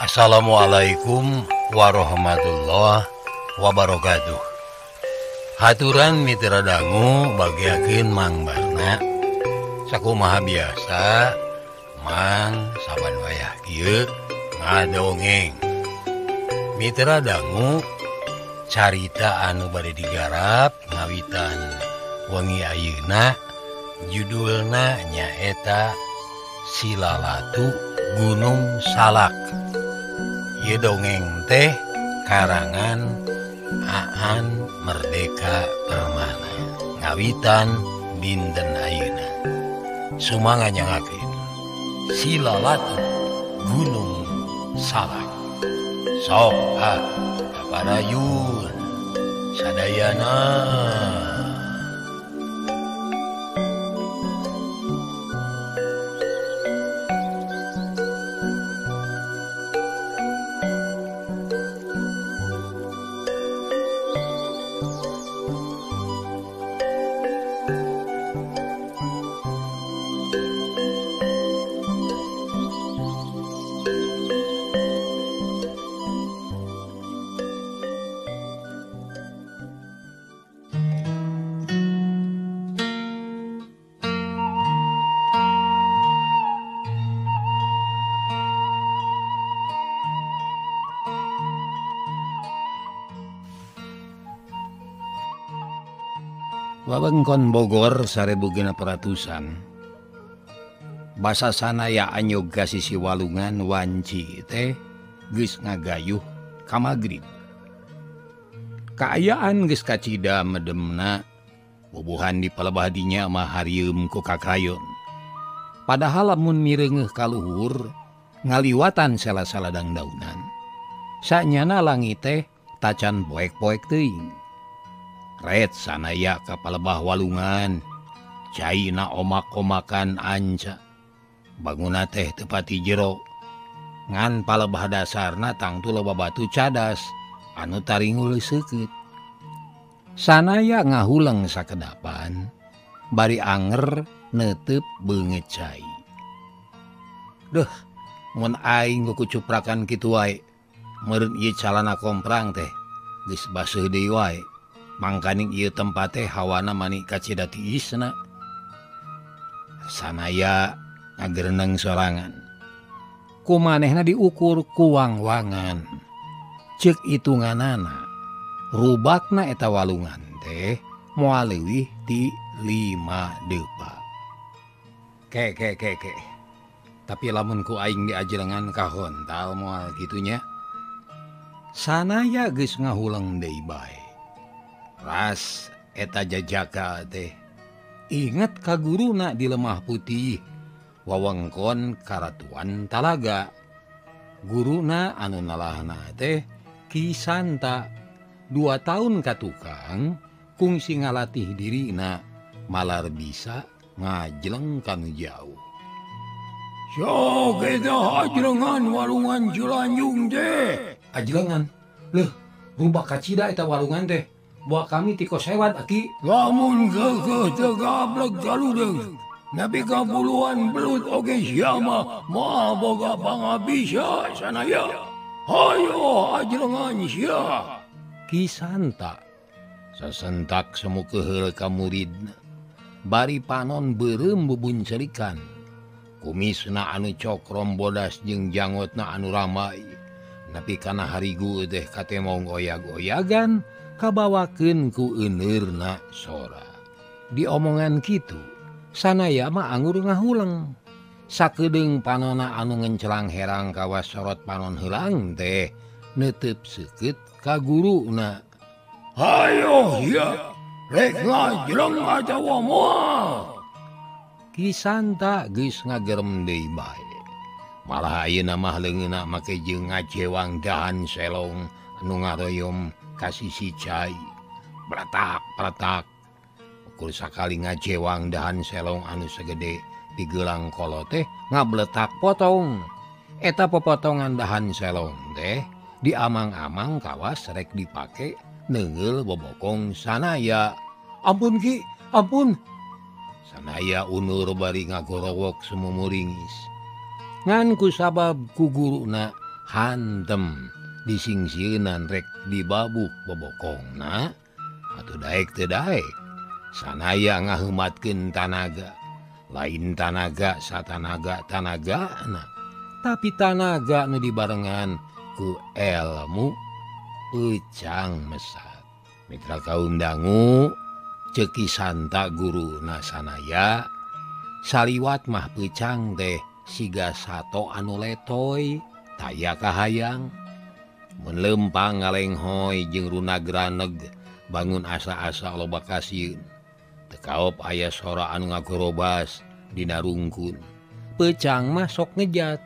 Assalamualaikum warahmatullahi wabarakatuh. Haturan mitra dangu bagiakeun Mang Barna sakumaha biasa Mang saban wayah kieu ngadongeng. Mitra dangu carita anu bade digarap ngawitan wengi ayeuna judulna nyaeta Silalatu Gunung Salak. Ieu dongeng teh karangan Aan Merdeka Permana ngawitan dinten ayeuna. Sumangga nyangakeun Silalatu Gunung Salak. Sok ah kaparayun sadayana. Wewengkon Bogor 1600-an. Basa sanaya anyog ka sisi walungan wanci teh geus ngagayuh ka magrib. Kaayaan geus kacida medemna, bubuhan di palebah dinya mah harieum ku kakayon. Padahal lamun mireungeuh ka luhur ngaliwatan sela-saladang daunan. Sanyana langit teh tacan poek-poek teuing. Ret sanaya ka palebah walungan, caina omak-omakan anca. Bangunna teh teu pati jero. Ngan palebah dasarna tangtu loba batu cadas anu taringul seukeut. Sanaya ngahuleng sakedapan, bari anger neuteup beungeut cai. Duh, mun aing kucuprakan kitu wae, meureun ieu calana komprang teh geus baseuh deui wae. Mangkaning ieu tempat teh hawana mani kacida tiisna. Sanaya ngagereneng sorangan. Kumanehna diukur ku wang-wangan. Ceuk hitunganana, rubakna eta walungan teh moal leuwih ti 5 depa. Ke ke ke ke. Tapi lamun ku aing diajelengan ka hontal moal kitu nya. Sanaya geus ngahuleng deui bae. Ras eta jajaka teh inget ka guruna di Lemah Putih wewengkon Karatuan Talaga. Guruna anu nalahna teh Ki Santa. 2 tahun ka tukang kungsi ngalatih dirina malar bisa ngajleng kanu jauh. Sok eta ajlengan walungan Cilanjung teh. Ajlengan? Leuh, rubak kacida eta walungan teh. Buat kami tiko sewat aki. Lamun geugeuh teu gablek galudeung. Nepi ka puluhan belut oge sia mah moal boga pangabisa sanaya. Hayo ajlengan sia. Ki Santa sasentak semu keheul ka muridna. Bari panon beureum bubuncelikan. Kumisna anu cokrom bodas jeung jangotna anu ramai. Nepi kana harigu teh katemong oyag-oyagan kabawakeun ku euneurna sora. Diomongan kitu, sanaya mah anggur ngahuleng. Sakedeung panona anu ngencelang herang kawas sorot panon heulang teh neuteup seukeut ka guruna. Hayo sia, rek ngajleng atawa moal. Ki Santa geus ngagerem deui bae. Malah ayeuna mah leungeunna make jeung ngacewang dahan selong anu ngaroyom ka sisi cai. Bretak-bretak. Ukur sakali ngacewang dahan selong anu segede digelang kolo teh ngabletak potong. Eta popotongan dahan selong teh diamang-amang kawas rek dipake neungeul bobokong sanaya. Ampun Ki, ampun. Sanaya unur bari ngagorowok sumumuringis. Ngan ku sabab ku guruna Hantem disingsieunan rek dibabuk bobokongna atuh daek teu daek. Sanaya ngaheumatkeun tanaga, lain tanaga satanaga tanagana, tapi tanaga nu dibarengan ku elmu peucang mesat. Mitra kaum dangu ceki Santa guru Sanaya saliwat mah peucang teh siga sato anu letoy taya kahayang mun leumpang ngalenghoy jeung runagraneg bangun asa-asa loba kasieun. Teu kaop aya sora anu ngagorobas dina rungkun. Peucang mah sok ngejat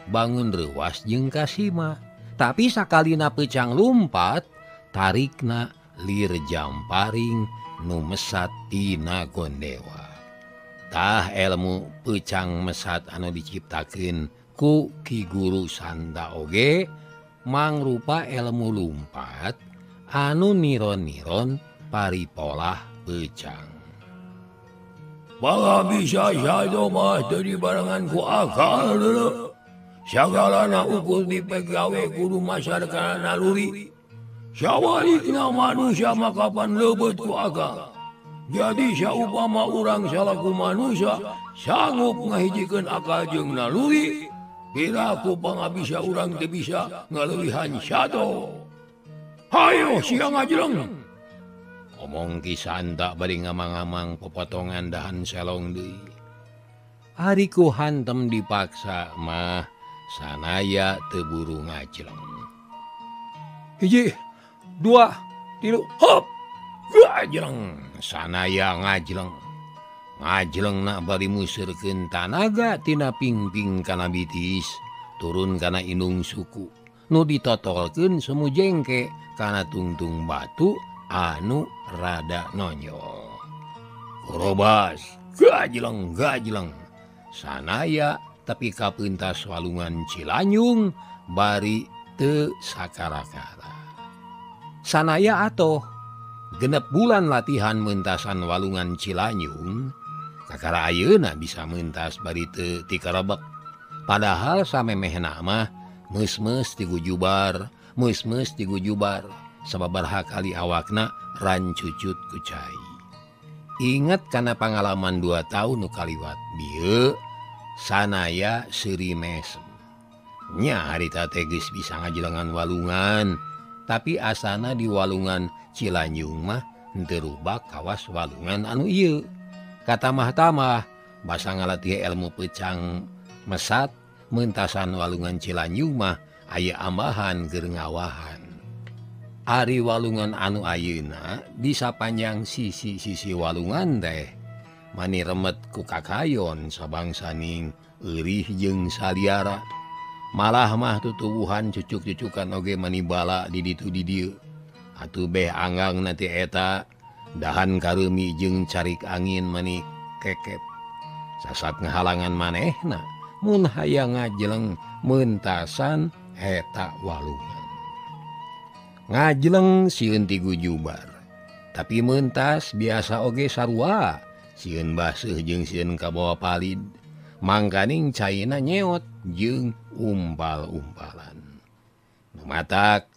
bangun reuwas jeung kasima, tapi sakalina peucang lumpat tarikna lir jamparing nu mesat tina gondewa. Tah elmu peucang mesat anu diciptakeun ku Ki Guru Santa oge mangrupa elmu lumpat anu niron-niron paripolah peucang. Bangga bisa sado mah teu dibarengan ku akal deuleu. Sagalana ukur dipegawe kudu masar kana naluri. Sawalikna manusia mah kapan leubeut ku akal. Jadi saupama urang salaku manusia sanggup ngahijikeun akal jeung naluri, piraku pangabisa urang teu bisa ngaleuwihan sato. Hayo sia ngajleng. Omong Ki Santa bari ngamang-ngamang popotongan dahan selong deui. Ari ku hantem dipaksa mah Sanaya teu buru ngajleng. 1, 2, 3, hop. Ngajleng Sanaya ngajleng. Ngajlengna bari museurkeun tanaga tina pingping kana bitis turun kana indung suku nu ditotolkeun semu jengke kana tungtung batu anu rada nonyol. Korobas gajleng gajleng Sanaya tapi kapeuntas walungan Cilanyung bari teu sakara-kara. Sanaya atoh 6 bulan latihan mentasan walungan Cilanyung, kakara ayeuna bisa mentas bari teu tikarebek. Padahal samemehna mah meus-meus tigujubar, meus-meus tigujubar, sababaraha kali awakna rancucut ku cai. Ingat kana pangalaman 2 tahun nu kaliwat bieu, Sanaya seuri mesem. Nya harita teh geus bisa ngajelengan walungan, tapi asana di walungan Cilanyung mah henteu rubak kawas walungan anu ieu. Katamah-tamah basa ngalatih ilmu peucang mesat mentasan walungan Cilanyung mah aya ambahan keur ngawahan. Ari walungan anu ayeuna di sapanjang sisi-sisi walungan teh mani remet ku kakayon sabangsaning eurih jeung saliara. Malah mah tutuwuhan cucuk-cucukan oge mani bala di ditu di dieu. Atuh beh anggang nanti eta dahan kareumi jeung carik angin mani kekep. Sasat ngahalangan manehna mun hayang ngajeleng mentasan eta walungan. Ngajeleng sieun ti gujubar, tapi mentas biasa oge sarua, sieun baseuh jeung sieun kabawa palid. Mangkaning caina nyeot jeung umpal-umpalan. Nu matak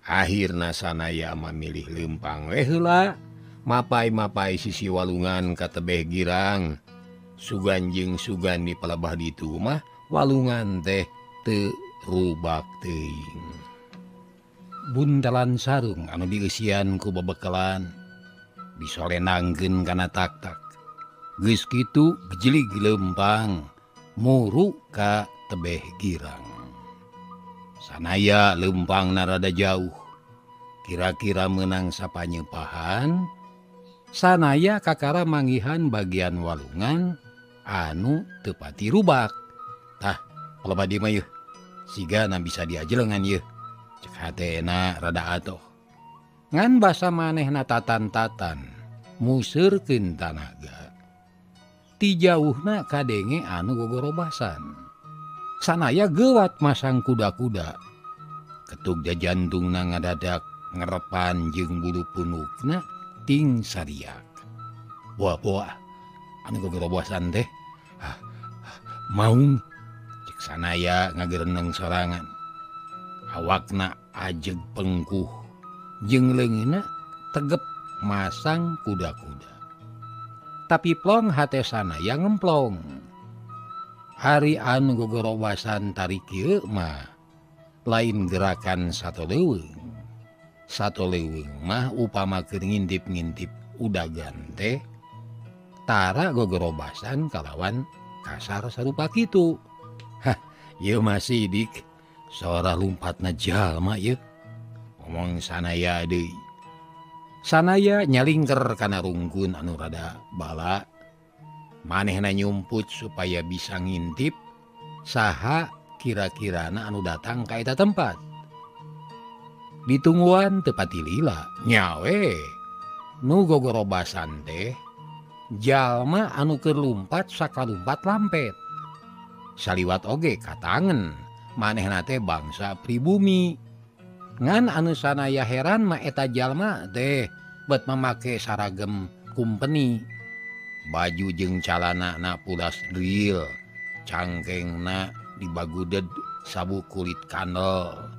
akhirna Sanaya mamilih leumpang we heula, mapai-mapai sisi walungan ka tebeh girang. Sugan jeung sugan di palebah ditu mah walungan teh teu rubak teuing. Buntalan sarung anu dieusian ku bebekalan disolenangkeun kana tak-tak. Geus kitu gejelig leumpang muru ka tebeh girang. Sanaya leumpang rada jauh, kira-kira menang sapanyepahan. Sanaya kakara manggihan bagian walungan anu teu pati rubak. Tah, palebah dieu mah yeuh, sigana bisa diajelengan yeuh. Cek hatena rada atoh. Ngan basa manehna tatan-tatan museurkeun tanaga. Ti jauhna kadenge anu gogorobasan. Sanaya geuwat masang kuda-kuda. Ketug jantungna ngadadak ngerepan jeung bulu punukna ting sariak. Boa-boa anu gogorobasan teh. Maung cek Sanaya ngagereneng sorangan. Awakna ajeg pengkuh jeung leungeunna tegep masang kuda-kuda. Tapi plong hate sanaya ngemplong. Hari anu gogorobasan tarik ieu mah lain gerakan sato leuweung. Sato leuweung mah upama keur ngintip-ngintip udagan teh tara gogorobasan kalawan kasar sarupa kitu. Hah, ieu mah sidik sora lumpatna jalma ieu. Ngomong sanaya deui. Sanaya nyalingker kana rungkun anu rada bala. Manehna nyumput supaya bisa ngintip saha kira-kirana anu datang ka eta tempat. Ditungguan teu pati lila, nyawe nu gogorobasan teh jalma anu keur lumpat sakalumpat lampet. Saliwat oge katangen manehna teh bangsa pribumi. Ngan anu sanaya heran mah eta jalma teh bet mamake saragem kumpeni. Baju jeung calanana pulas drill, cangkengna dibaguded sabu kulit kandel,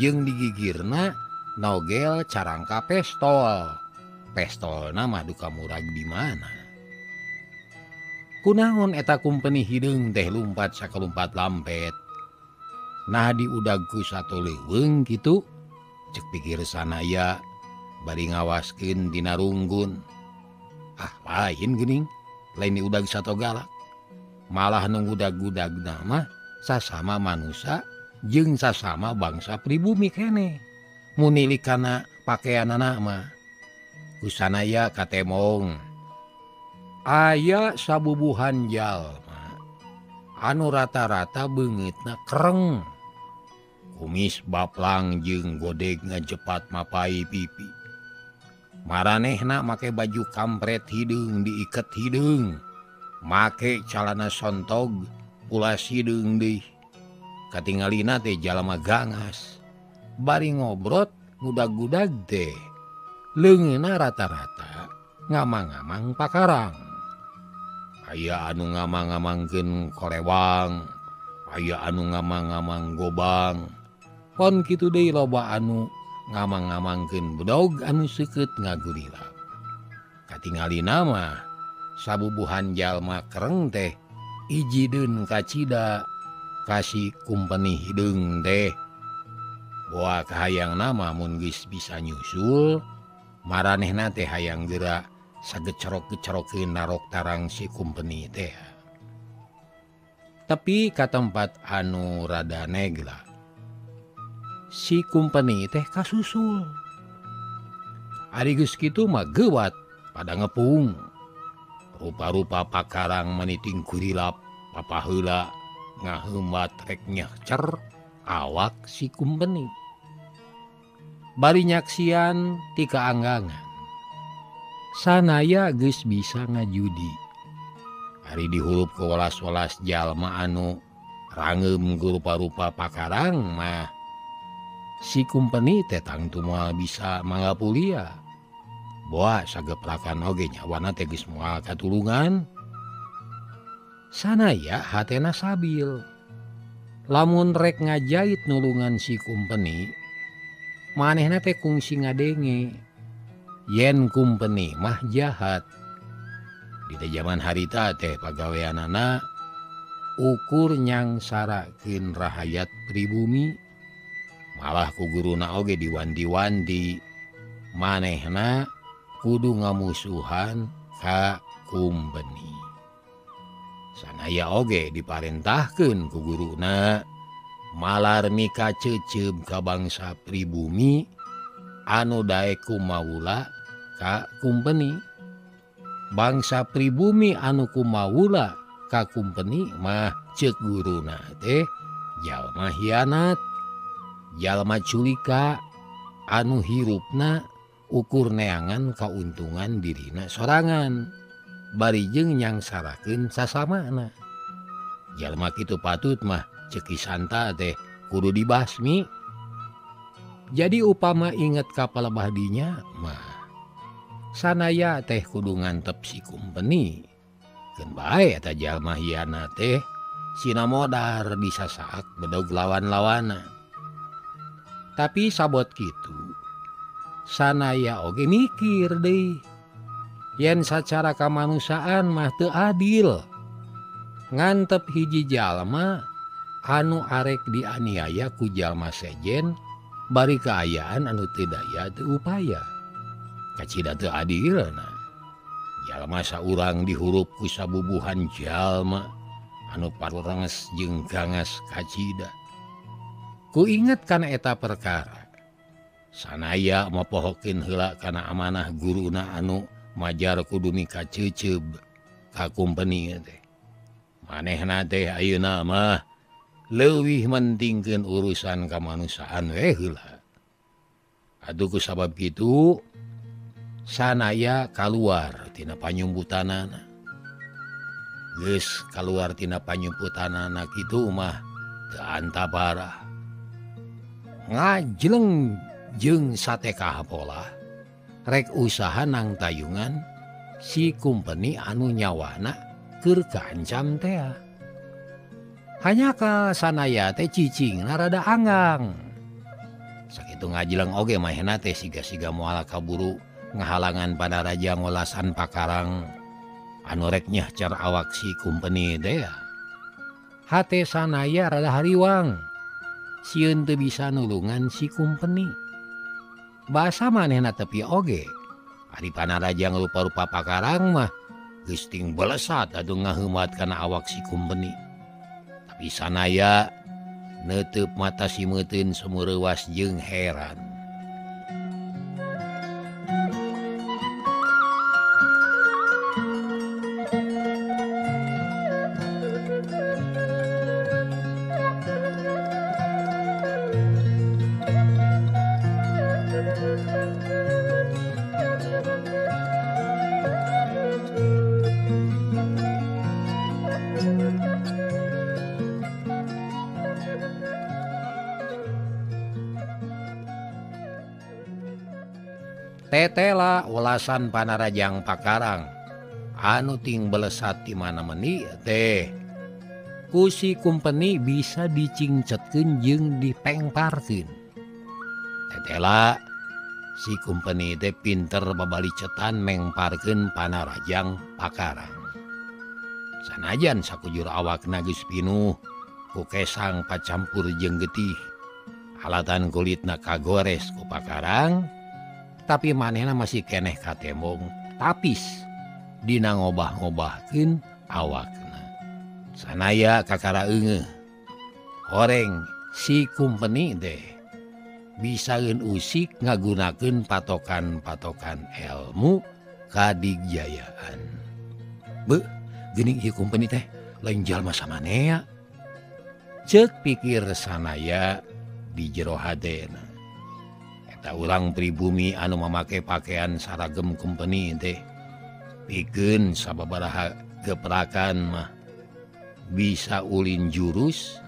jeung digigirna nogel carangka pestol. Pestolna mah duka murag di mana. Kunaon eta kumpeni hideung teh lumpat sakalumpat lampet. Nah diudag ku sato leuweung kitu, cek pikir sanaya bari ngawaskeun dina runggun. Ah lain geuning, lain diudag sato galak. Malah nu gudag-gudagna mah sasama manusa jeung sasama bangsa pribumi keneh. Munilik kana pakeanana mah. Ku sanaya katemong. Aya sabubuhan jalma anu rata-rata beungeutna kereng. Kumis baplang jeung godeg ngajepat mapai pipi. Maranehna make baju kampret hideung diiket hideung. Make calana sontog ulas hideung deui. Katingalina teh jalma gangas. Bari ngobrot ngudag-gudag teh. Leungeunna rata-rata ngamang-ngamang pakarang. Aya anu ngamang-ngamangkeun korewang, aya anu ngamang-ngamang gobang. Pon kitu deui loba anu ngamang-ngamangkeun bedog anu seukeut ngagurila. Katingalina mah sabubuhan jalma kereng teh ijideun kacida kasih kumpeni hideung teh. Boa kahayangna mah mun geus bisa nyusul, maranehna teh hayang geura sagecerok-gecerokeun narok tarang si kumpeni teh. Tapi ka tempat anu rada negla, si kumpeni teh kasusul. Ari geus kitu mah geuwat pada ngepung. Rupa-rupa pakarang maniting kurilap papaheula ngaheumat rek nyahcer awak si kumpeni. Bari nyaksian ti kaanggangan. Sanaya geus bisa ngajudi. Ari dihurup ke welas-welas jalma anu rangeum rupa-rupa pakarang mah si kumpeni teh tangtu moal bisa mangapulia. Boa sageprakan oge nyawana teh geus moal katulungan. Sanaya hatena sabil. Lamun rek ngajait nulungan si kumpeni, manehna teh kungsi ngadenge yen kumpeni mah jahat. Di jaman harita teh pagaweanana ukur nyangsarakeun rahayat pribumi. Malah ku guruna oge diwanti-wanti manehna kudu ngamusuhan ka kumpeni. Sanaya oge diparentahkeun ku guruna malar mika ceceb ka bangsa pribumi anu daek kumawula ka kumpeni. Bangsa pribumi anu kumawula ka kumpeni mah ceuk guruna teh jalma hianat, jalma culika anu hirupna ukur neangan kauntungan dirina sorangan bari jeung nyangsarakeun sasamana. Jalma kitu patut mah ceuk Ki Santa teh kudu dibasmi. Jadi upama inget ka palebah dinya mah sanaya teh kudu ngantep si kumpeni. Keun bae eta jalma hianat teh sina modar disasaak bedog lawan-lawana. Tapi sabot kitu sanaya oge mikir deui yen sacara kamanusiaan mah teu adil ngantep hiji jalma anu arek dianiaya ku jalma sejen bari kaayaan anu teu daya teu upaya kacida teu adilna jalma saurang dihurup ku sabubuhan jalma anu parurenges jeung gangas kacida. Ku inget kana eta perkara sanaya mapohokeun heula kana amanah guruna anu majar kudu mikaceuceub ka kumpeni teh. Manehna teh ayeuna mah leuwih mentingkeun urusan kamanusiaan we heula. Atuh ku sabab kitu sanaya kaluar tina panyumputanana. Geus kaluar tina panyumputanana kitu mah teu antaparah. Ngajleng jeung satekah pola rek usaha nang tayungan si kumpeni anu nyawana keur kaancam tea. Hanya ka sanaya teh cicingna rada anggang. Sakitu ngajleng oge mahena teh siga-siga moal kaburu ngahalangan pada raja ngolasan pakarang anu rek nyahcar awak si kumpeni tea. Hate sanaya rada hariwang. Sieun teu bisa nulungan si kumpeni. Basa manehna tepi oge. Ari panarajang rupa-rupa pakarang mah geus ting belesat atuh ngaheumat kana awak si kumpeni. Tapi sanaya neuteub mata si meuteun sumureuwas jeung heran. Tetela welasan panarajang pakarang anu ting belesat di mana meni teh ku si kumpeni bisa dicingcetkeun jeung dipengparkeun. Tetela si kumpeni teh pinter babalicetan mengparkeun panarajang pakarang. Sanajan sakujur awakna geus pinuh ku kesang pacampur jeung getih, alatan kulitna kagores ku pakarang, tapi manehna masih keneh katembong tapis dina ngobah-ngobahkeun awakna. Sanaya kakara eungeuh horeng si kumpeni teh bisaeun usik ngagunakeun patokan-patokan ilmu kadigjayaan. Beuh, geuning ieu kumpeni teh lain jalma samanea. Ceuk pikir sanaya di jero hatena. Eta urang pribumi anu mamake pakaian saragem kumpeni teh pikeun sababaraha geprakan mah bisa ulin jurus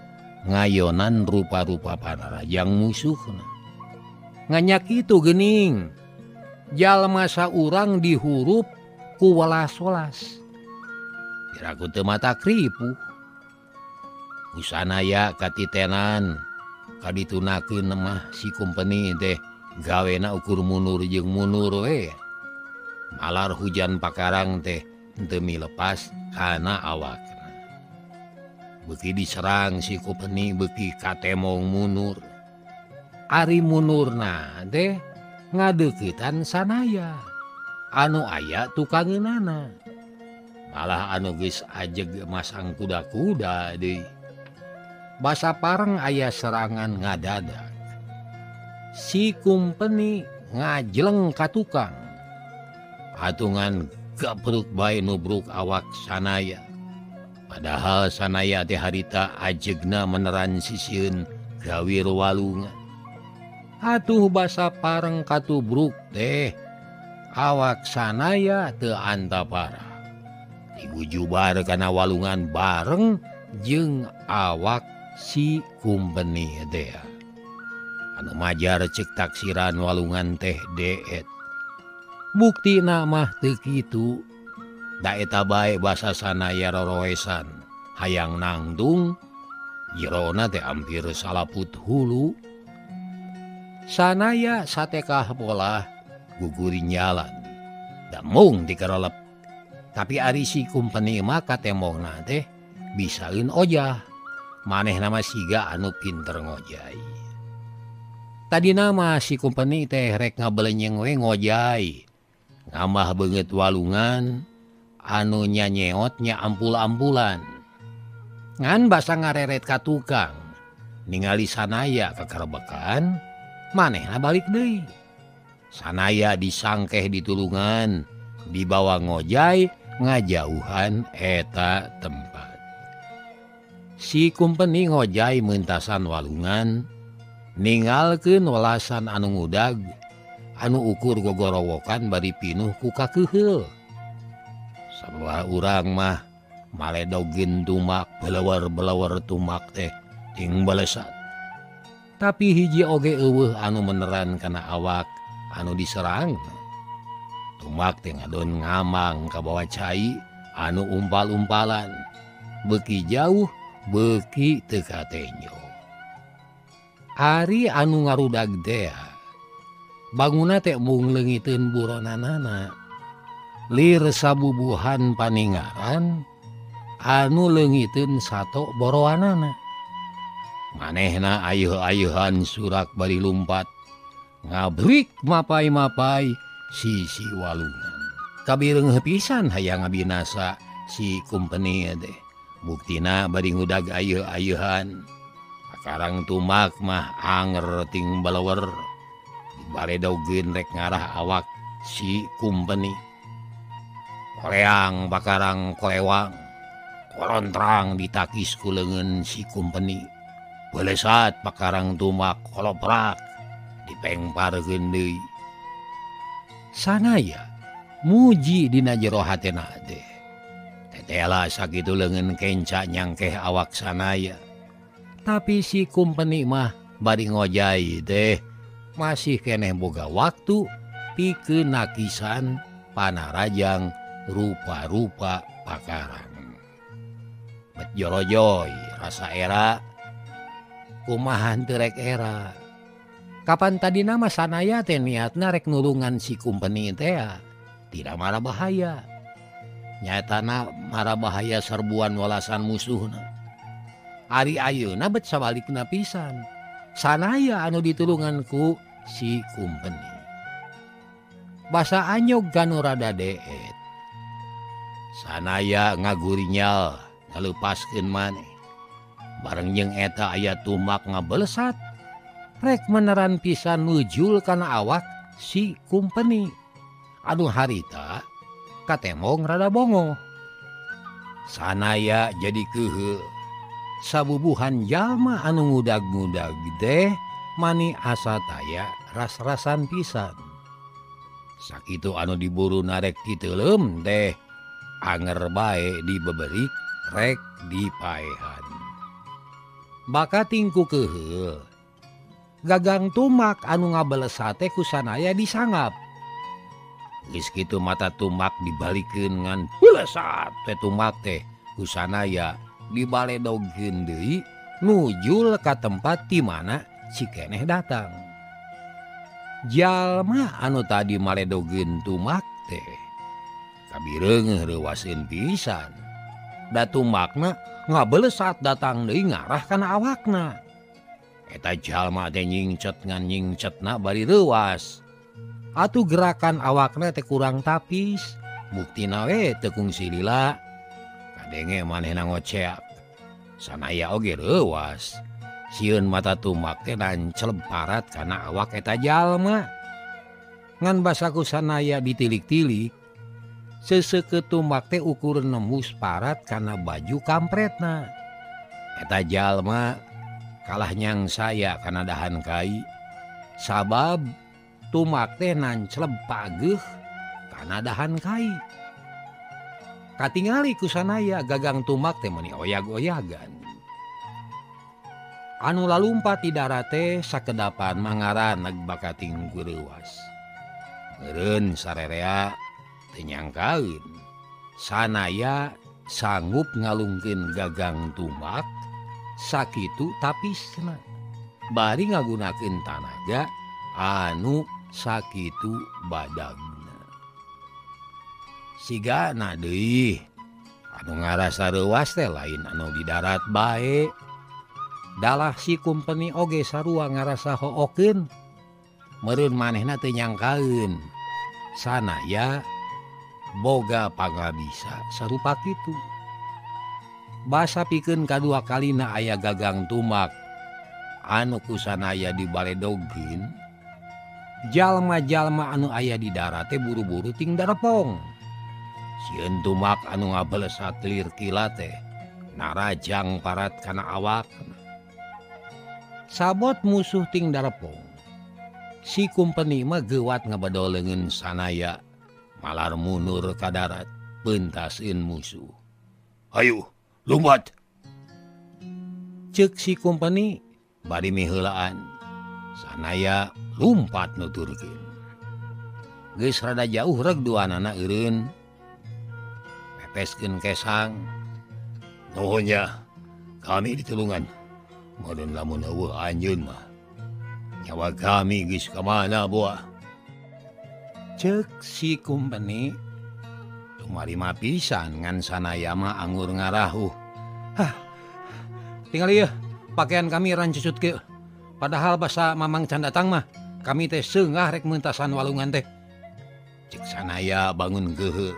ngayonan rupa-rupa panarajang musuhna. Nganyak kitu geuning jalma saurang dihurup ku welas-welas. Piraku teu mata kripuh. Ku sanaya katitenan kaditunakeun mah si kumpeni teh gawena ukur mundur jeung mundur we. Malar hujan pakarang teh teu milepas kana awakna. Beuki diserang si kumpeni beuki katemong mundur. Ari munurna teh ngadeuketan sanaya anu aya tukangeunana. Malah anu geus ajeg masang kuda-kuda deui. Basa pareng aya serangan ngadadak. Si kumpeni ngajleng ka tukang. Patungan gabruk bae nubruk awak sanaya. Padahal sanaya teh harita ajegna meneran sisieun gawir walungan. Atuh basa pareng katubruk teh awak sanaya teu antapara. Digujubar kana walungan bareng jeung awak si kumpeni teh. Anu majar ceuk taksiran walungan teh deet. Buktina mah teu kitu. Da eta bae basa sanaya roroesan hayang nangtung jerona teh hampir salaput hulu. Sanaya satekah bolah gugurin jalan. Damung dikerolep. Tapi ari si kumpeni mah katemongna teh bisaeun ojah. Maneh nama siga anu pinter ngojai. Tadi nama si kumpeni teh rek ngabelenyeng we ngojai. Ngamah beungeut walungan anu nyanyeotnya ampul-ampulan. Ngan basa ngareret ka tukang. Ningali Sanaya kakerbekan, manehna balik deui. Sanaya disangkeh ditulungan, dibawa ngojai ngajauhan eta tempat. Si kumpeni ngojai mentasan walungan, ningalkeun welasan anu ngudag, anu ukur gogorowokan bari pinuh ku kakeuheul. Sabaraha urang mah maledogin tumak belawar-belawar tumak teh ting balesat. Tapi hiji oge eueuh anu meneran kana awak anu diserang. Tumak teh ngadon ngamang kabawa cai anu umpal-umpalan. Beuki jauh beuki teu katenjo. Ari anu ngarudag teh banguna teh mung leungiteun buronanana. Lir sabubuhan paningaran anu leungiteun sato boroanana. Manehna ayeuh-ayeuhan surak bari lumpat ngabrik mapai-mapai sisi walungan. Kabireung pisan hayang ngabinasa si kumpeni teh. Buktina bari ngudag ayeuh-ayeuhan. Pakarang tumak mah anger ting balawer. Dibaredogeun rek ngarah awak si kumpeni. Koleang bakarang kolewang. Kolontrang ditakis ku leungeun si kumpeni. Belesat pakarang tumak koloprak dipengparkeun deui. Sanaya muji dina jero hatena teh. Tetela sakitu leungeun kenca nyangkeh awak Sanaya. Tapi si kumpeni mah bari ngojai teh masih keneh boga waktu pikeun nakisan panarajang rupa-rupa pakarang. Bet jorojoy rasa era kumahan teu rek era. Kapan tadi nama Sanaya teh niatna rek nulungan si kumpeni teh tidak marah bahaya. Nyatana marah bahaya serbuan walasan musuhna. Ari ayeuna bet sabalikna pisan. Sanaya anu ditulungan ku si kumpeni. Basa anyog kanu rada deet. Sanaya ngagurinyal ngalepaskeun maneh. Bareng jeung eta aya tumak ngabelesat. Rek meneran pisan nujul kana awak si kumpeni. Anu harita katemong rada bongo. Sanaya jadi keuheuh. Sabubuhan jalma anu ngudag-ngudag teh mani asa taya ras-rasan pisan. Sakitu anu diburu narek titeuleum teh anger bae dibeberik rek dipaehan. Baka tingku keuheuh. Gagang tumak anu ngabelesat teh ku Sanaya disangap. Geus kitu mata tumak dibalikeun ngan belesat teh tumak teh ku Sanaya dibaledogkeun deui nujul ka tempat di mana si keneh datang. Jalma anu tadi maledogeun tumak teh kabireungeuh reuwaseun pisan. Da tumakna ngabelesat datang deui ngarah kana awakna. Eta jalma teh nyingcet ngan nyingcetna bari reuwas. Atuh gerakan awakna teh kurang tapis, buktina we teu kungsi lila. Kadenge manehna ngoceak. Sanaya oge reuwas. Sieun mata tumak teh nancleb parat kana awak eta jalma. Ngan basa ku Sanaya ditilik-tilik, seseukeut tumak teh ukur nembus parat kana baju kampretna. Eta jalma kalah nyangsaya kana dahan kai. Sabab tumak teh nancleb pageuh kana dahan kai. Katingali ku Sanaya gagang tumak teh meuni oyag-oyagan. Anu lalumpat di darat teh sakedapan mangaraneg bakating gureuwas. Meureun sarerea teu nyangkaeun Sanaya sanggup ngalungkeun gagang tumak sakitu tapisna. Bari ngagunakeun tanaga anu sakitu badagna. Sigana deui anu ngarasa reuas teh lain anu di darat bae. Dalah si kumpeni oge sarua ngarasa hookeun. Meureun manehna teu nyangkaeun sanaya boga pangabisa sarupa kitu. Basa pikeun kadua kalina aya gagang tumak anu ku sanaya dibaledogkeun. Jalma-jalma anu aya di darat teh buru-buru ting darepong. Sieun tumak anu ngabelesat lir kilat teh narajang parat kana awak. Sabot musuh ting darepong. Si kumpeni mah geuwat ngabedol leungeun sanaya malar mundur ka darat peuntaseun musuh. Hayu, lumpat. Ceuk si kumpeni bari miheulaan. Sanaya lumpat nuturkeun. Geus rada jauh reg duanana eureun. Pepeskeun kesang. Nuhun nya, kami ditulungan. Meureun lamun eueuh anjeun mah nyawa kami geus ka mana boa. Ceuk si kumpeni tumarima pisan ngan sanaya mah anggur ngarahuh. Hah, tinggal ieu pakaian kami rancucut kieu. Padahal basa mamang can datang mah kami teh seungah rek meuntasan walungan teh. Ceuk sanaya bangun geuheur.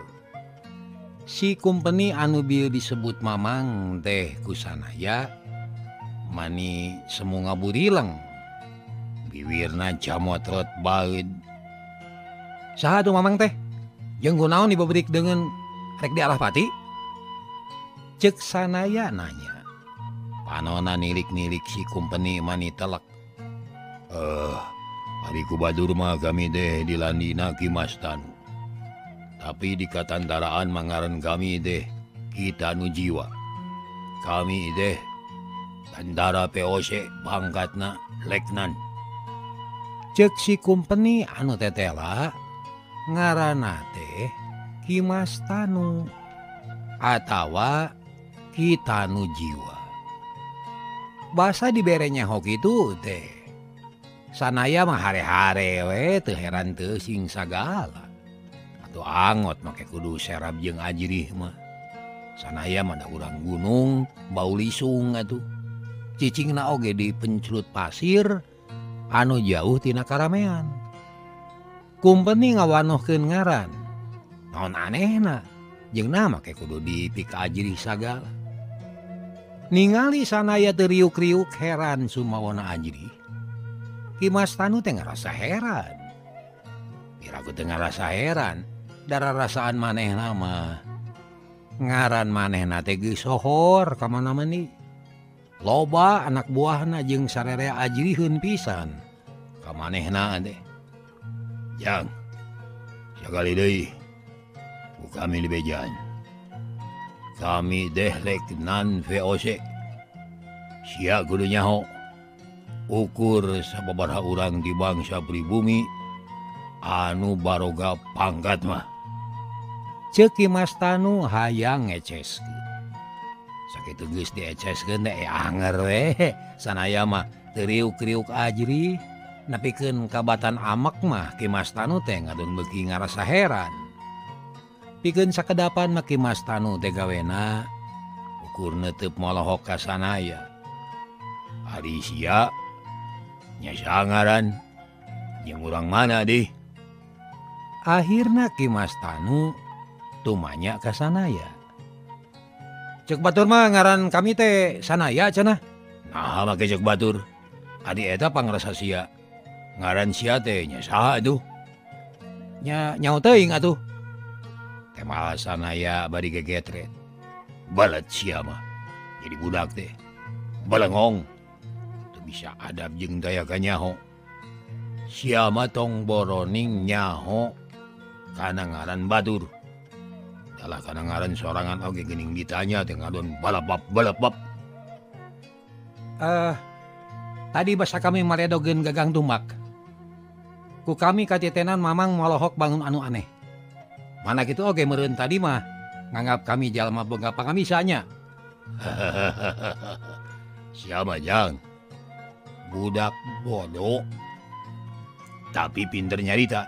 Si kumpeni anu bieu disebut mamang teh ku sanaya mani semu ngaburileng. Biwirna jamotrot baeud. Saha tuh mamang teh? Jeung kunaon dibebrik deungeun rek dialah pati? Ceuk sanaya nanya. Panona nilik-nilik si kumpeni mani telek. Ari ku badur mah kami deh dilandina Ki Mas Tanu. Tapi di katantaraan mangaran kami deh Ki Tanu Jiwa. Kami deh tentara POC pangkatna Leknan. Ceuk si kumpeni anu tetela ngaranna teh Ki Mas Tanu atawa Ki Tanu Jiwa. Basa diberenya hoki kitu teh. Sanaya mah hare-hare we teu heran teu sing sagala. Atuh angot make kudu serab jeung ajrih mah. Sanaya mah da urang gunung bau lisung atuh. Cicingna oge di pencelut pasir anu jauh tina karamean. Kumpeni ngawanohkeun ngaran. Naon anehna jeung na make kudu dipika ajrih sagala. Ningali sanaya teu riuk-riuk heran sumawana ajrih. Ki Mas Tanu teh ngarasa heran. Piraku teh ngarasa heran, dararasaan manehna mah. Ngaran manehna teh geus sohor ka mana-mani. Loba anak buahna jeung sararea ajriheun pisan ka manehna teh. Jang, sakali deui ku kami dibejaan. Kami deh Leknan VOC. Sia kudu nyaho ukur sababaraha urang di bangsa pribumi anu baroga pangkat mah. Ceuk Ki Mas Tanu hayang ngeceskeun. Sakitu geus dieceskeun teh anger we. Sanaya mah teu riuk-riuk ajrih. Nepikeun kabatan amek mah Ki Mas Tanu teh ngadon beuki ngarasa heran. Pikeun sakedapan mah Ki Mas Tanu teh gawena ukur neuteup molohok ka sanaya. Ari sia nya sangaran jeung urang mana dih? Akhirna Ki Mas Tanu tumanya ka sanaya. Ceuk batur mah ngaran kami teh sanaya cenah. Nah make ceuk batur. Adi eta pangrasa sia. Ngaran sia teh nya saha atuh? Nya nyaho teuing atuh. Temal sanaya bari gegetret. Balet sia mah. Jadi budak teh. Balengong. Teu bisa adab jeung daya kanyaho. Sia mah tong boroning nyaho kana ngaran batur. Dalah kana ngaran sorangan oge geuning ditanya teh ngadon balapap balapap. Tadi basa kami maredogeun gagang tumak. Ku kami katitenan mamang molohok bangun anu aneh. Mana kitu oge meureun tadi mah nganggap kami jalma boga pangamisanya. Siapa jang? Budak bodoh. Tapi pinter nyarita.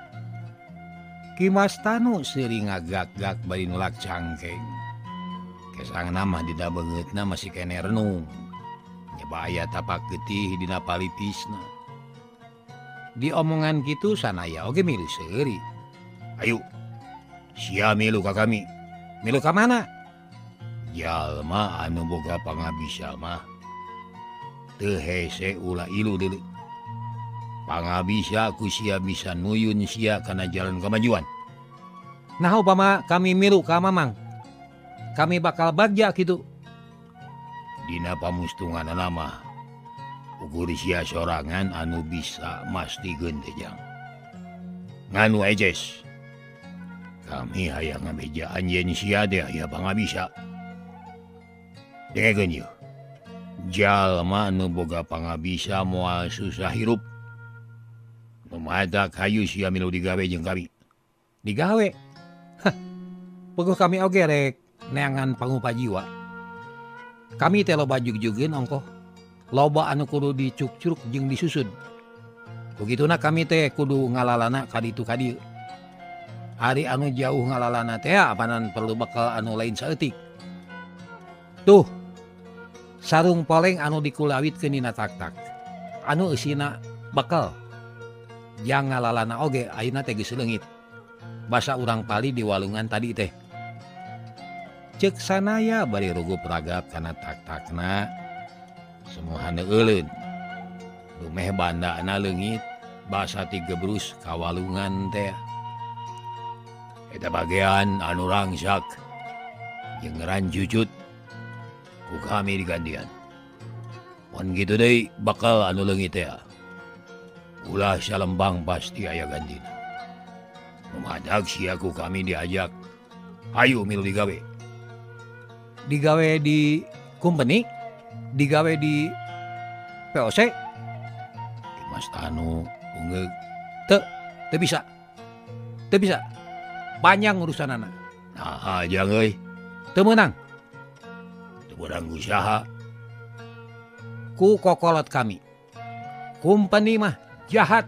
Ki Mas Tanu seuri ngagak-gak bari nulak cangkeng. Kesangna mah dina beungeutna masih keneh renung. Nyeba aya tapak getih dina palipisna. Diomongan kitu sanaya oge milu seuri. Ayo, sia milu ka kami. Milu ka mana? Jalma anu boga pangabisa mah teu hese ulah ilu deuleu. Pangabisa ku sia bisa nuyun sia kana jalan kemajuan. Nah upama kami milu ka Mamang, kami bakal bagja kitu. Dina pamustunganana mah ukur sia sorangan anu bisa mastikeun teh jang. Nganu ejes. Kami hayang ngabejaan yen sia teh aya pangabisa. Dengekeun ieu. Jalma anu boga pangabisa moal susah hirup. Mada kayu sia milu digawe jeung kami. Digawe? Hah. Puguh kami oge rek neangan pangupa jiwa. Kami teh loba jugjugeun ongkoh. Loba anu kudu dicukcruk jeung disusun. Kugituna kami teh kudu ngalalana ka ditu ka dieu. Ari anu jauh ngalalana teh apanan perlu bekal anu lain saeutik. Tuh. Sarung poleng anu dikulawitkeun dina tak-tak. Anu eusina bekal. Jang ngalalana oge ayeuna teh geus leungit. Basa urang pali di walungan tadi teh. Ceuk sanaya bari rugup ragap kana tak-takna. Semuhana euleun. Dumeh bandana leungit basa tigebrus ka walungan teh. Eta bagean anu rangsak jeung rancucut ku kami digantian. Mun kitu deui bakal anu leungit teh. Ulah salembang pasti aya gantina. Memadak sia ku kami diajak. Hayu milu digawe. Digawe di company? Digawe di POC? Mas Tanu ungeuk. Teu bisa. Teu bisa. Panjang urusanana. Nah, jang euy. Teu meunang. Teu meunang ku saha? Ku kokolot kami. Company mah jahat.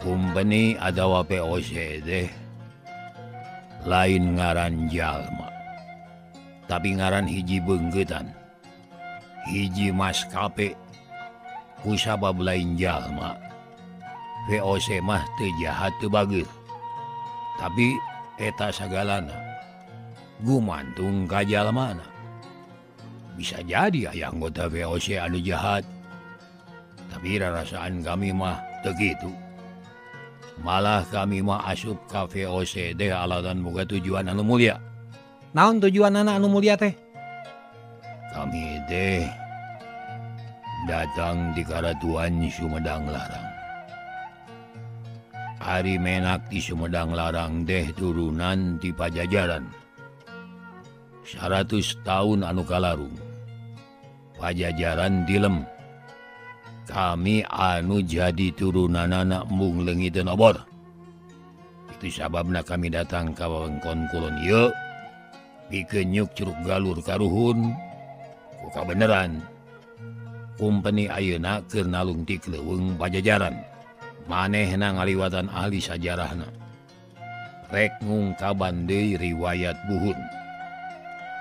Company atawa POC teh lain ngaran jalma, tapi ngaran hiji beungkeutan, hiji maskape. Ku sabab lain jalma, VOC mah teu jahat teu bager, tapi eta sagalana gumantung ka jalmana. Bisa jadi aya anggota VOC anu jahat, tapi rarasaan kami mah teu kitu. Malah kami mah asup ka VOC teh alatan boga tujuan anu mulia. Naon tujuanana anu mulia teh? Kami teh datang di Karatuan Sumedang Larang. Ari menak di Sumedang Larang teh turunan ti Pajajaran. 100 tahun anu kalarung. Pajajaran dilem. Kami anu jadi turunanana embung leungiteun obor. Itu sababna kami datang ka wewengkon kulon ieu pikeun nyuk curug galur karuhun ku kabeneran. Kumpeni ayeuna keur nalungtik leuweung Pajajaran. Manehna ngaliwatan ahli sajarahna. Rek ngungkaban deui riwayat buhun.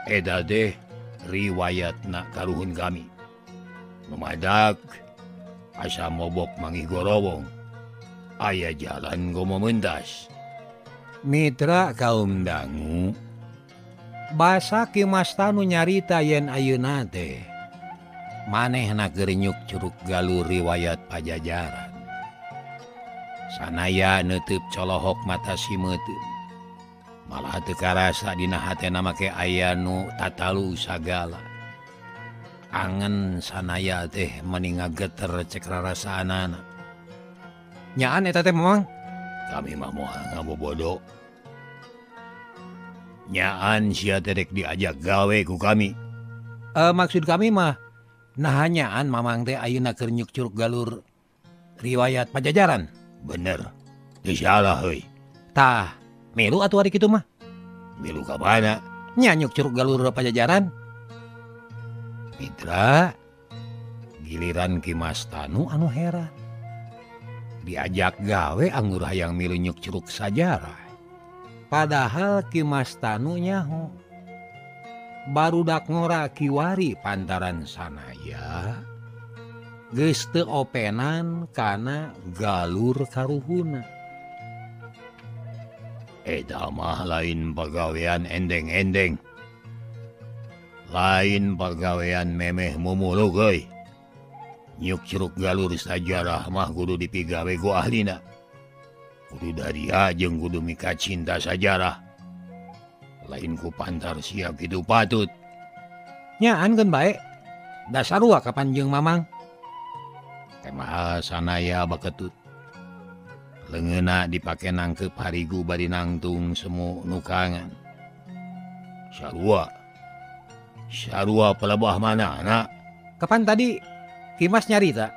Eta teh riwayatna karuhun kami. Memadak asa mobok mangih gorowong. Aya jalan gomo mentas. Mitra kaum dangu, basa Ki Mas Tanu nyarita yen ayeuna teh manehna keur nyuk curug galur riwayat Pajajaran. Sanaya neuteub colohok mata simeuteun. Malah teu karasa dina hatena make aya nu tatalu sagala. Angen sanaya teh meni ngageter cek rarasaanana. Nyaan eta teh Mamang? Kami mah moal ngabobodo. Nyaan sia teh rek diajak gawe ku kami. Maksud kami mah nah nyaan Mamang teh ayeuna keur nyuk curug galur riwayat Pajajaran. Bener. Teu salah heuy. Tah, milu atuh ari kitu mah. Milu ka mana? Nya nyuk curug galur Pajajaran. Mitra, giliran Ki Mas Tanu anu heran. Diajak gawe anggur hayang milu nyuk curug sajarah. Padahal Ki Mas Tanu nyaho. Barudak ngora kiwari pantaran sanaya. Geus teu openan kana galur karuhuna. Eta mah lain pagawean endeng-endeng. Lain pagawean memeh mumulug euy. Nyuk curug galur sajarah mah kudu dipigawe ku ahlina. Kudu daria jeung kudu mika cinta sajarah. Lain ku pantar sia kitu patut. Nyaan keun bae. Da sarua kapan jeung Mamang? Teh sanaya baketut. Leungeunna dipake nangkep harigu bari nangtung semu nukangan. Sarua. Sarua pelebah mana anak? Kapan tadi Ki Mas nyarita?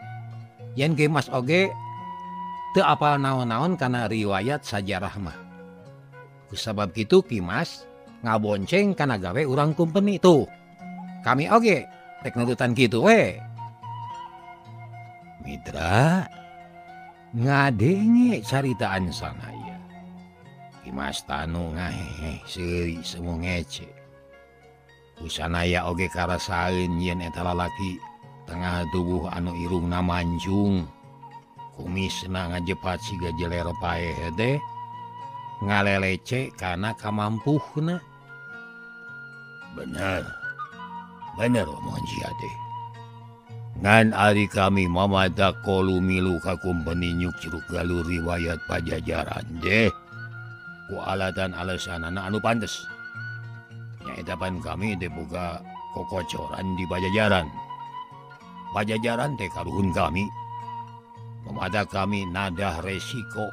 Yen Ki Mas oge teu apal naon-naon kana riwayat sajarah mah. Kusabab kitu Ki Mas ngabonceng kana gawe urang kumpeni tuh. Kami oge rek nurutan kitu we. Mitra ngadenge caritaan sanaya. Ki Mas Tanu ngahehe seuri semu ngece. Ku sanaya oge karasaeun yen eta lalaki tengah tubuh anu irungna mancung. Kumisna ngajepat siga jeler paeh teh ngalelece kana kamampuhna. Bener. Bener omongan sia teh. Ngan ari kami mamata kolu milu ka kumpeni nyuk curug galur riwayat Pajajaran deh. Ku alatan alasanana anu pantes. Nyaeta pan kami teh boga kokocoran di Pajajaran. Pajajaran teh karuhun kami. Mamata kami nadah resiko.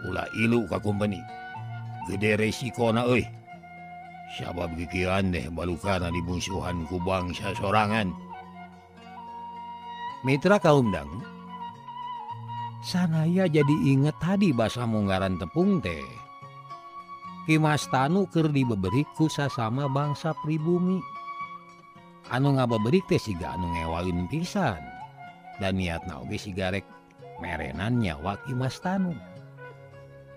Ulah ilu ka kumpeni. Gede resikona euy. Sabab gigiran deh balukana dibungsuhan ku bangsa sorangan. Mitra kaum dang, sanaya jadi inget tadi basa munggaran tepung teh. Ki Mas Tanu keur dibeberik ku sasama bangsa pribumi. Anu ngabeberik teh siga anu ngewaeun pisan. Dan niatna oge siga rek merenan nyawa Ki Mas Tanu.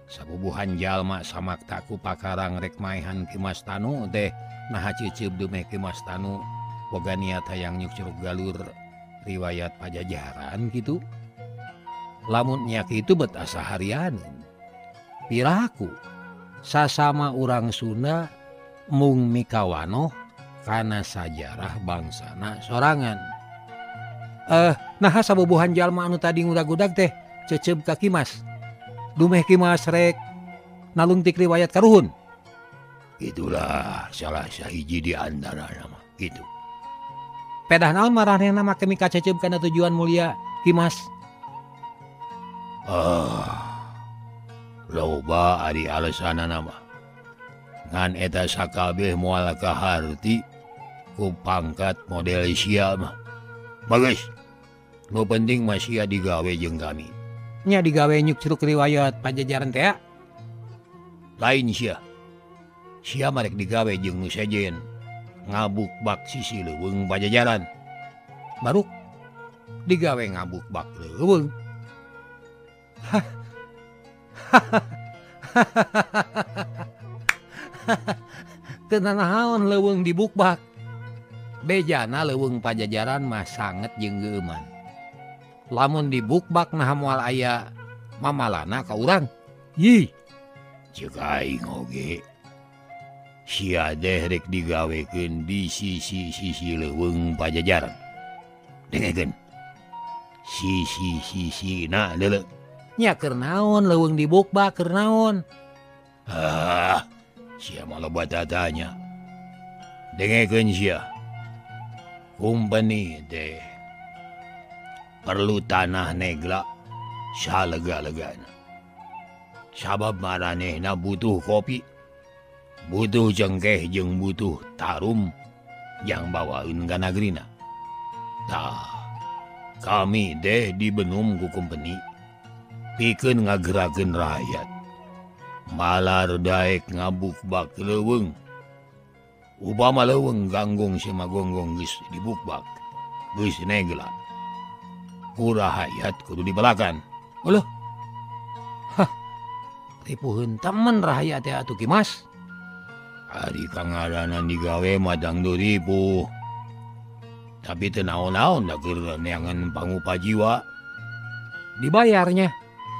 Sabubuhan jalma samakta ku pakarang rek maehan Ki Mas Tanu teh naha ceuceub dumeh Ki Mas Tanu boga niat hayang nyuk curug galur riwayat Pajajaran gitu. Lamun nya kitu bet asa harian. Piraku sasama urang Sunda mung mikawanoh kana sajarah bangsana sorangan. Naha sabubuhan jalma anu tadi ngudag-gudag teh ceceub ka Ki Mas. Dumeh Ki Mas rek nalungtik riwayat karuhun. Itulah salah sahiji di antara nama gitu. Pedah naon maranehna make mika ceceub kana tujuan mulia Ki Mas? Loba ari alasanana mah. Ngan eta sakabeh moal kaharti ku pangkat model sia mah. Bagus. Nu penting mah sia digawe jeung kami. Nya digawe nyuk curug riwayat Pajajaran teh. Lain sia. Sia mah rek digawe jeung nu sejen. Ngabuk bak sisi leuweung Pajajaran. Baruk digawe ngabuk bak leuweung. Teu nanaon leuweung dibukbak. Bejana leuweung Pajajaran mah sanget jeung geueuman. Lamun dibukbak naha moal aya mamalana ka urang. Yih, ceuk aing oge. Sia deh rek digawekeun di sisi-sisi leuweung Pajajaran. Dengekeun. Sisi-sisina deuleu. Nya keur naon leuweung dibukbak keur naon? Ah, sia mah loba tatanya. Dengekeun sia. Kumpeni teh perlu tanah negla salega-legana. Sabab maranehna butuh kopi, butuh cengkeh jeung butuh tarum yang bawaeun ka nagrina. Tah, kami deh dibenum ku kumpeni pikeun ngagerakeun rakyat. Malar daek ngabukbak leuweung. Upama leuweung ganggung si magonggong geus dibukbak, geus negla. Ku rakyat kudu dibelakan. Uluh. Hah. Ripuheun temen rakyat teh atuh Ki Mas. Ari kangaranan digawe mah dangdut ripuh. Tapi teu naon-naon da keur neangan pangupa jiwa. Dibayarnya.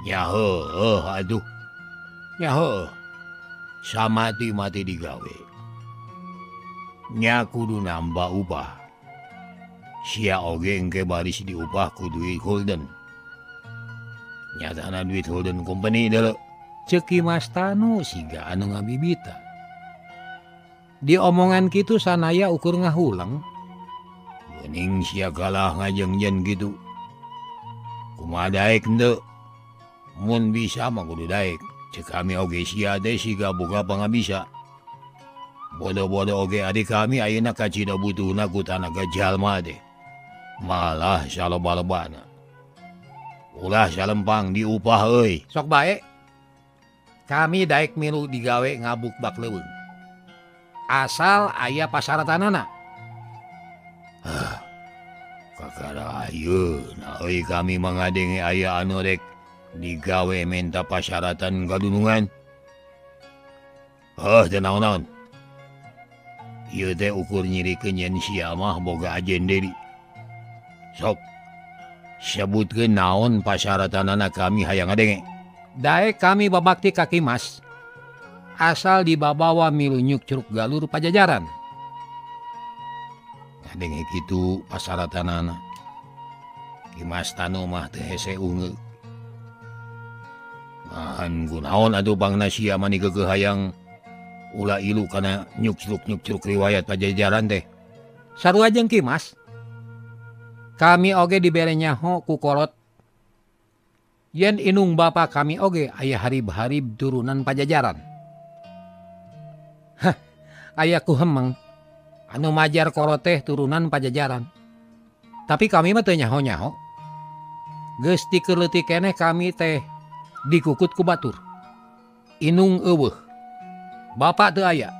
Ya heueuh atuh. Ya heueuh. Samati-mati digawe. Nya kudu nambah upah. Sia oge engke baris diupah ku duit Holden. Nyatana duit Holden Company deuleu. Ceuk Ki Mas Tanu siga anu ngabibita. Di omongan kitu sanaya ukur ngahuleng. Geuning sia kalah ngajengjen kitu. Kumaha daek henteu? Mun bisa mah kudu daek. Ceuk kami oge sia teh siga boga pangabisa. Bodo-bodo oge adik kami ayeuna kacida butuhna ku tanaga jalma teh. Malah saloba-lobana. Ulah salempang diupah euy. Sok bae. Kami daek milu digawe ngabukbak leuweung. Asal aya pasaratanana. Hah. Kakara ayeuna euy kami mangadenge aya anu rek digawe menta pasyaratan kadunungan. Heuh teu naon-naon. Ieu teh ukur nyirikeun yen sia mah boga ajen deui. Sok sebutkeun naon pasyaratanana kami hayang ngadenge. Daek kami babakti ka Ki Mas. Asal dibabawa milu nyuk curug galur Pajajaran. Ngadenge kitu pasyaratanana. Ki Mas Tanu mah teu hese ungeuk. Mahan kunaon atuh pangna sia mani keukeuh hayang ulah ilu kana nyuk-nyuk riwayat Pajajaran teh. Sarua jeung Ki Mas. Kami oge dibere nyaho ku kolot. Yen inung bapa kami oge aya harib-harib turunan Pajajaran. Hah, aya ku hemeng anu majar kolot teh turunan Pajajaran. Tapi kami mah teu nyaho-nyaho. Geus tikeleutik keneh kami teh dikukut ku batur. Inung eueuh. Bapak teu aya.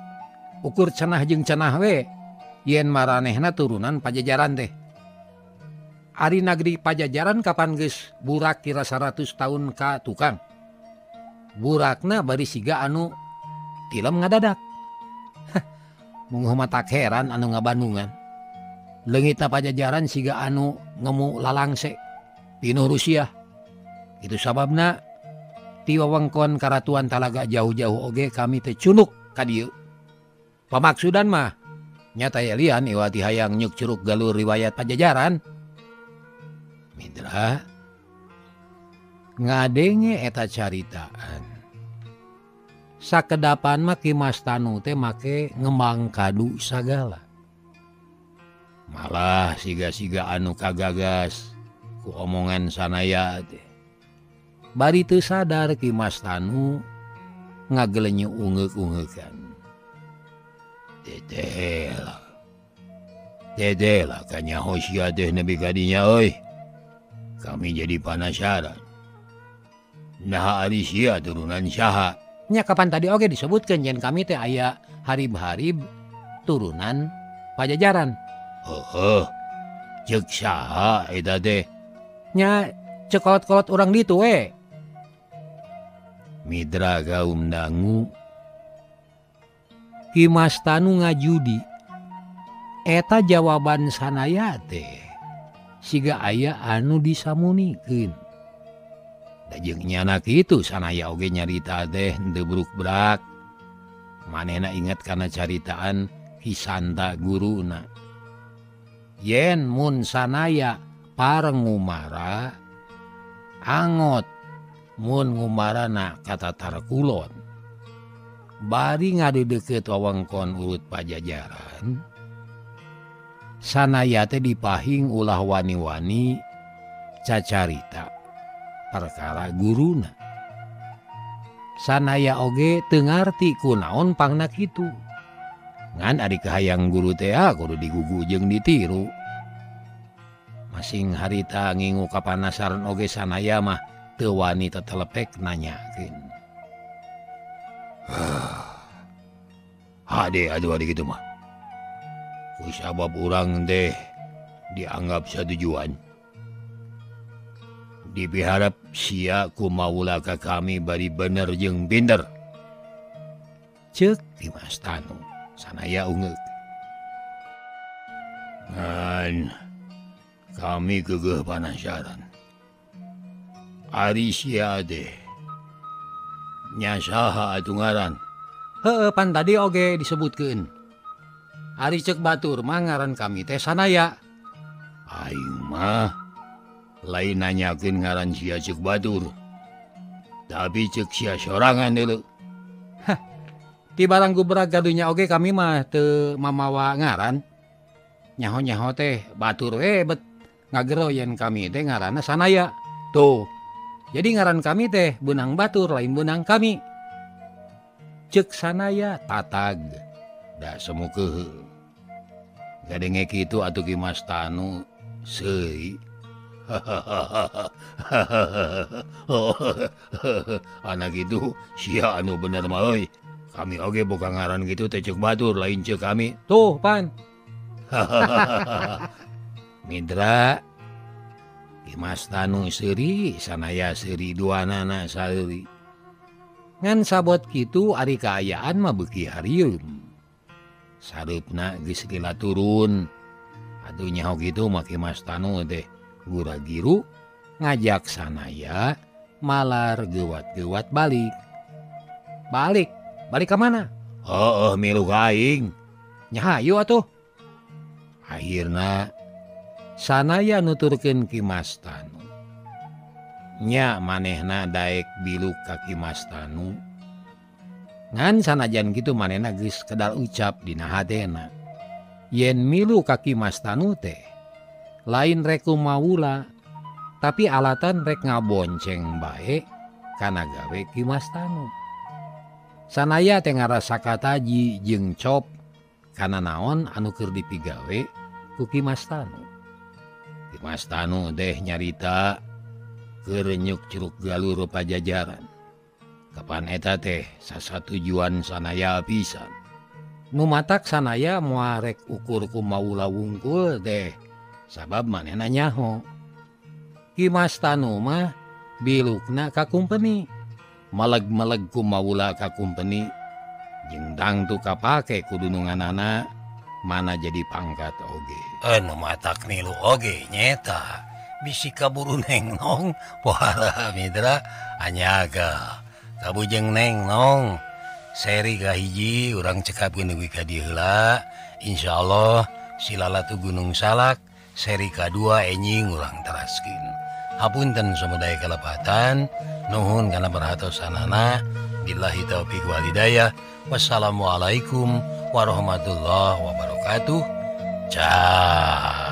Ukur cenah jeung cenah we yen maranehna turunan Pajajaran teh. Ari nagri Pajajaran kapan geus burak kira 100 tahun ka tukang. Burakna bari siga anu tilem ngadadak. Mungguh mah tak heran anu ngabandungan. Leungitna Pajajaran siga anu ngemu lalangse pinuh Rusia. Itu sababna ti wewengkon Karatuan Talaga jauh-jauh oge kami teh cunuk ka dieu. Pamaksudan mah nyata lian iwati hayang nyuk curug galur riwayat Pajajaran. Mitra ngadenge eta caritaan. Sakedapan mah Ki Mas Tanu teh make ngembang kadu sagala. Malah siga-siga anu kagagas ku omongan sanaya teh. Bari teu sadar Ki Mas Tanu ngagelenyu ungeuk-ungeukan. Dedeh lah kanyaho sia teh nepi ka dinya euy. Kami jadi penasaran. Nah ari sia turunan saha? Nya kapan tadi oge disebutkeun yen kami teh aya harib-harib turunan Pajajaran. Heuheuh. Ceuk saha eta teh? Nya ceuk kolot-kolot urang ditu we. Mitra kaum dangu Ki Mas Tanu ngajudi. Eta jawaban sanaya teh siga aya anu disamunikeun. Da jeung nyana kitu sanaya oge nyarita teh henteu bruk-brak. Manehna inget kana caritaan Ki Santa guruna. Yen mun sanaya pareng ngumara angot mun ngumarana ka Tatar Kulon. Bari ngadeudekeut wewengkon urut Pajajaran. Sanaya teh dipahing ulah wani-wani cacarita perkara guruna. Sanaya oge teu ngarti kunaon pangna kitu. Ngan ari kahayang guru teh kudu digugu jeung ditiru. Masing harita ngingu kapanasaran oge sanaya mah teu wani tetelepek nanyakeun. Hade aduh adi kitu mah. Ku sabab urang teh dianggap satujuan. Dipiharap sia ku maula ka kami bari bener jeung pinter. Ceuk Ki Mas Tanu sanaya ungeuk. Ngan kami geugeuh panasaran. Ari sia teh nya saha atuh ngaran? Heueuh pan tadi oge disebutkeun. Ari ceuk batur mah ngaran kami teh Sanaya. Aing mah lain nanyakeun ngaran sia ceuk batur. Tapi ceuk sia sorangan deuleu. Hah. Ti barang gubrag gadunya oge kami mah teu mamawa ngaran. Nyaho-nyaho teh batur we bet ngagero yen kami teh ngaranna Sanaya. Tuh. Jadi ngaran kami teh beunang batur lain beunang kami. Ceuk Sanaya tatag. Da semu keuheuh. Gadenge kitu atuh Ki Mas Tanu seuri. Anak itu sia anu bener mah euy. Kami oge boga ngaran kitu teh ceuk batur lain ceuk kami. Tuh pan. Mitra Ki Mas Tanu seuri, Sanaya seuri, duanana saeuri. Ngan sabot kitu ari kaayaan mah beuki harieum. Sareupna geus lila turun. Atuh nyaho kitu mah Ki Mas Tanu teh gura-giru ngajak Sanaya malar gewat-gewat balik. Balik? Balik ka mana? Heueuh milu ka aing. Nya hayu atuh. Akhirna Sanaya nuturkeun Ki Mas Tanu. Nya manehna daek biluk ka Ki Mas Tanu. Ngan sanajan kitu manehna geus kedal ucap dina hatena. Yen milu ka Ki Mas Tanu teh lain rek kumaula, tapi alatan rek ngabonceng bae kana gawe Ki Mas Tanu. Sanaya teh ngarasa kataji jeung cop kana naon anu keur dipigawe ku Ki Mas Tanu. Ki Mas Tanu teh nyarita keur nyuk curug galur pajajaran. Kapan eta teh sasatujuan Sanaya pisan. Nu matak Sanaya moal rek ukur ku maula wungkul teh sabab manehna nyaho. Ki Mas Tanu mah bilukna ka kumpeni. Maleg-maleg ku maula ka kumpeni jeung tangtu kapake ku dununganana mana jadi pangkat oge. Nu matak milu oge nyeta bisi kaburu neng nong poala mitra anyaga. Kabujeng neng nong seri kahiji urang cekapkeun dugi ka dieu heula. Insyaallah silalatu Gunung Salak seri kadua enjing urang teraskeun. Hapunten sumedaya kalepatan, nuhun kana perhatosanana. Billahi taufik wal hidayah. Wassalamualaikum warahmatullahi wabarakatuh. Ciao.